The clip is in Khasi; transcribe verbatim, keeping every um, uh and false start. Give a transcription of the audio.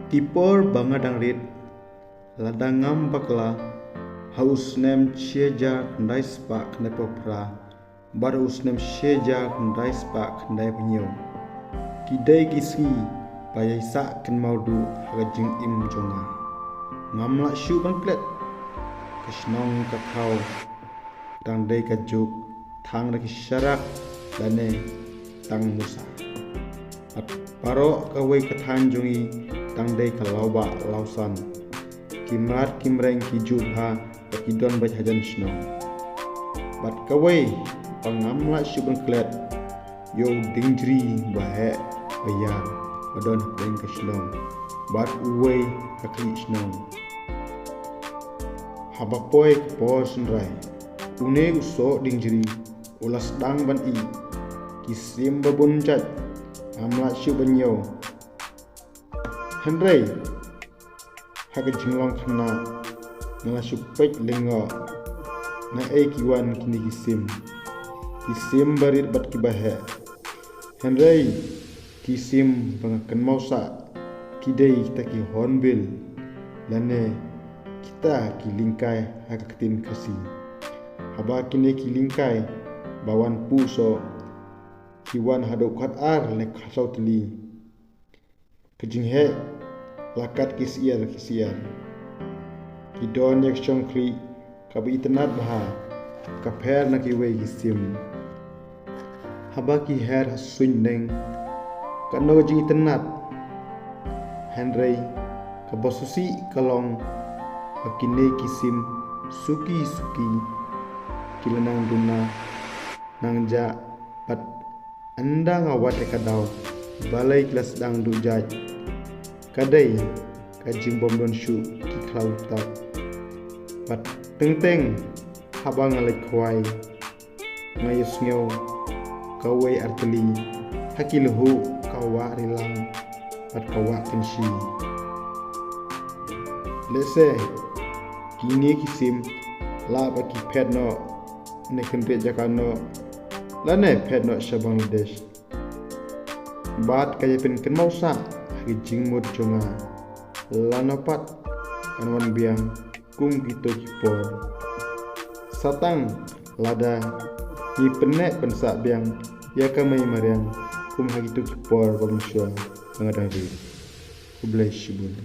Ki por ba nga dang rit, lada ngam bakla, ha u snem shi hajar khyndai spah khyndai phew phra bad ha u snem shi hajar khyndai spah khyndai phew hynñiew, ki dei ki sngi ba ïai sah kynmaw duh ha ka jingim jong nga. Ngam lah shuh ban klet. Ka shnong ka thaw tang dei ka juk, tang da ki sharak lane tang musa. Bad baroh kawei ka thaiñ jong ngi tang dei ka lawbah lawsan. Ki mrad ki mreng ki ju bha bad ki don beit hajan shnong. Bad kawei ba ngam lah shuh ban klet, ïa u dieng jri ba heh ba ïar ba don hapdeng ka shnong bad uwei ka khlieh shnong. Haba poi ka por sngewbha, une u soh dieng jri u la sdang ban ih. Ki sim ba bun jait ngam lah shuh ban ñiew. Hynrei ha ka jinglong khynnah nga la shu peit lyngngoh, naei ki wan kine ki sim, ki sim ba rit bad ki ba heh. Hynrei ki sim ba nga kynmaw sah ki dei kita ki hornbill lane kita ki lyngkai ha ka ktien Khasi. Haba kine ki lyngkai ba wan puh soh, ki wan haduh khatar lane khatsaw tylli. Ka jingheh la kat ki syiar ki syiar. Ki don ïa ka shongkhlieh kaba itynnad bha, ka pher na kiwei ki sim. Haba ki her ha suiñ bneng, katno ka jingitynnad. Hynrei kaba sngewsih ka long ba kine ki sim suki suki ki la nang duna, nang jah bad ynda nga wad ïa ka daw, balei ki la sdang duh jait? Ka dei ka jingbym don shuh ki khlaw tap. Bad teng teng haba nga leit khwai, nga ïohsngew kawei artylli ha ki lhuh ka wah rilang bad ka wah kynshi. Lehse kine ki sim lah ba ki phet noh ne kynriah jaka noh lane phet noh sha Bangladesh. Bad ka ïa pynkynmaw sah ha ki jingmut jong nga, lano pat kan wan biang kum kito ki por. Satang lada ngi pynneh pynsah biang ïa ka mei mariang kum ha kito ki por ba mynshuwa ba nga dang rit. Khublei shibun.